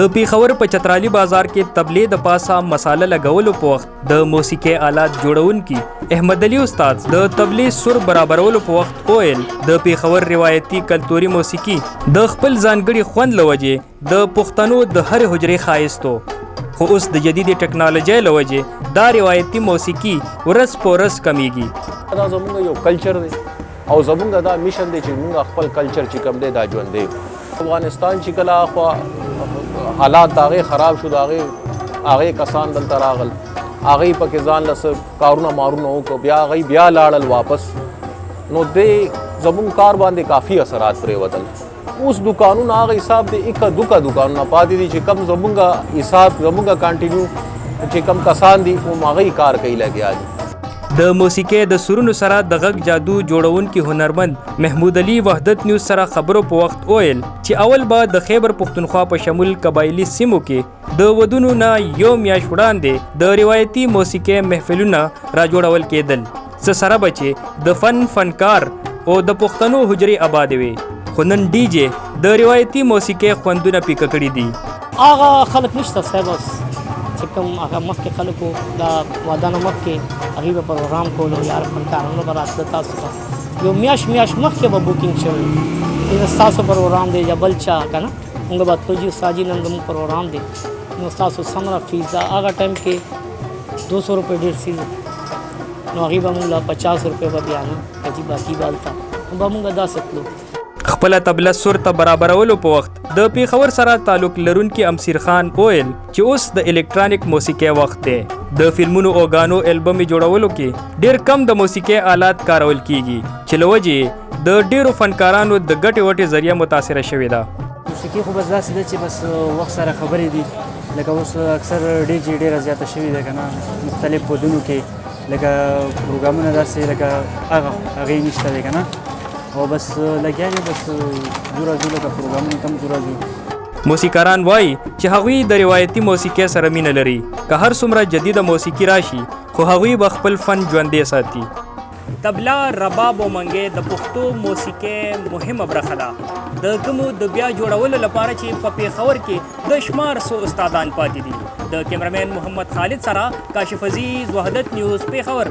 د پېښور په چترالي بازار کې تبلې د پاسه مساله لګولو په وخت د موسیقۍ آلات جوړونکي احمد علي استاد د تبلې سر برابرولو په وخت وویل، د پېښور روایتي کلتوري موسیقي د خپل ځانګړي خوند له وجې د پښتنو د هرې حجرې ښایست و، خو اوس د جدیدې ټکنالوژۍ له وجې دا روایتي موسیقي ورځ په ورځ کمیږي. دا زمونږ یو کلچر دی او زمونږ دا میشن دی چې مونږ خپل کلچر چې کوم دی دا ژوندی. افغانستان چې کله اخوا حالات د هغې خراب شو، د هغې کسان دلته راغل، هغې پکې ځان له څه کارونه مارونه وکړو، بیا هغوی بیا لاړل واپس، نو دې زمونږ کار باندې کافي اثرات پرېوتل. اوس دکانونه هغه حساب دی، اکه دوکه دکانونه پاتې دي چې کم زمونږ حساب زمونږ کانټینیو چې کم کسان دي هم هغوی کار کوي لګیا دي. د موسیقۍ د سرونو سره د غږ جادو جوړونکي هنرمند محمود علي وحدت نیوز سره خبرو په وخت وویل چې اول به د خیبر پښتونخوا په شمول قبایلي سیمو کې د ودونو نه یو میاشت وړاندې د روایتي موسیقۍ محفلونه را جوړول کېدل، څه سره به چې د فن فنکار او د پښتنو حجرې آبادې وې، خو نن ډي جې د روایتي موسیقۍ خوندونه پیکه کړي دي. هغه خلک نشته صاحب اوس چې کوم هغه مخکې خلکو دا واده نه مخکې هغوی به پروګرام کولو، یار فنکارانو به راتله، تاسو ته یو میاشت میاشت مخکې به بوکینګ شوی چې ستاسو پروګرام دی یا بل چا، که نه موږ به تلو جي استاد جي نن زموږ پروګرام دی، نو ستاسو څومره فیس ده؟ هغه ټایم کې 200 روپۍ ډېر څیز، نو هغوی به موږ له 50 روپۍ به بیا نه که جي باقي به هلته نو به موږ داسې تلو. خپله تبله سر ته برابرولو په وخت د پېښور سره تعلق لرونکي امسیر خان وویل چې اوس د الکترونیک موسیقۍ وخت دی، د فلمونو او ګانو البم جوړولو کې ډېر کم د موسیقۍ آلات کارول کیږي چې له وجې د ډېرو فنکارانو د ګټې وټې ذریعه متاثره شوې ده. موسیقي خو بس داسې ده چې بس وخت سره خبرې دي، لکه اوس اکثر ډي جي ډېره زیاته شوې ده که نه، مختلف ودونو کې لکه پروګرامونه داسې لکه هغه هغې نشته دی که نه، او بس لګیا یو بس ځو راځو لکه پروګرامونه کم ځو راځو. موسیقاران وایي چې هغوی د روایتي موسیقۍ سره مینه لري، که هر څومره جدیده موسیقي راشي خو هغوی به خپل فن ژوندی ساتي. تبله، رباب او منګی د پښتو موسیقۍ مهمه برخه ده، د کومو د بیا جوړولو لپاره چې په پېښور کې د شمار څو استادان پاتې دي. د کیمرمین محمد خالد سره کاشف عزیز، وحدت نیوز، پېښور.